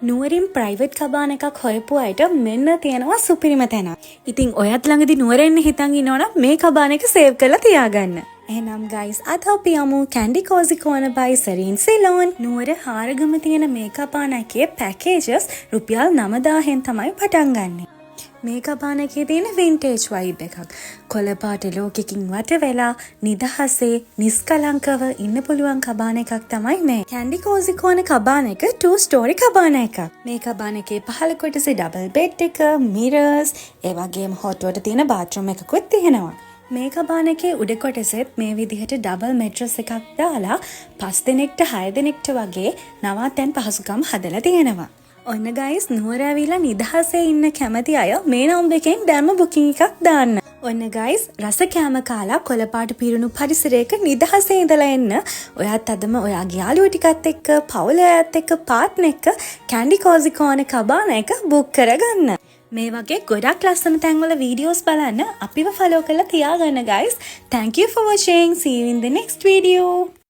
නුවරින් private කබාන එකක් හොයපු අයට මෙන්න තියෙනවා සුපිරිම තැනක්. ඉතින් ඔයත් ළඟදි නුවර එන්න හිතන් ඉන්නවනම් මේ කබාන එක සේව් කරලා තියාගන්න. එහෙනම් ගයිස්, අද අපි යමු කැන්ඩි කෝසි කෝනර් බයි සරීන් සිලෝන්. නුවර හාරගම තියෙන මේ කබාන එකේ පැකේජස් රුපියල් 9000න් තමයි පටන් ගන්නෙ. මේ කබාන එකේ තියෙන වින්ටේජ් වයිබ් එකක්. කොළ පාට ලෝකෙකින් වට වෙලා නිදහසේ නිස්කලංකව ඉන්න පුළුවන් කබාන එකක් තමයි මේ. කැන්ඩි කෝසි කෝනර් කබාන එක 2 ස්ටෝරි කබාන එකක්. මේ කබාන එකේ පහළ කොටසේ ඩබල් බෙඩ් එක, මිරර්ස්, ඒ වගේම හොට් වෝටර් තියෙන බාත්රූම් එකකුත් තියෙනවා. මේ කබාන එකේ උඩ කොටසෙත් මේ විදිහට ඩබල් මැට්‍රස් එකක් දාලා පස් දෙනෙක්ට හය දෙනෙක්ට වගේ නවාතැන් පහසුකම් හදලා තියෙනවා. ඔන්න ගයිස්, නුවර ඇවිල්ලා නිදහසේ ඉන්න කැමති අය මේ නම්බර් එකෙන් දැන්ම බුකින් එකක් දාන්න. ඔන්න ගයිස්, රස කෑම කාලා කොළපාට පිරුණු පරිසරයක නිදහසේ ඉඳලා එන්න ඔයත් අදම ඔයාගේ යාළුවෝ ටිකත් එක්ක, පවුලේ අයත් එක්ක, පාර්ට්නර් එක්ක කැන්ඩි කෝසි කෝනර් කබාන එක බුක් කරගන්න. මේ වගේ ගොඩක් ලස්සන තැන්වල වීඩියෝස් බලන්න අපිව ෆලෝ කරලා තියාගන්න guys. Thank you for watching. See you in the next video.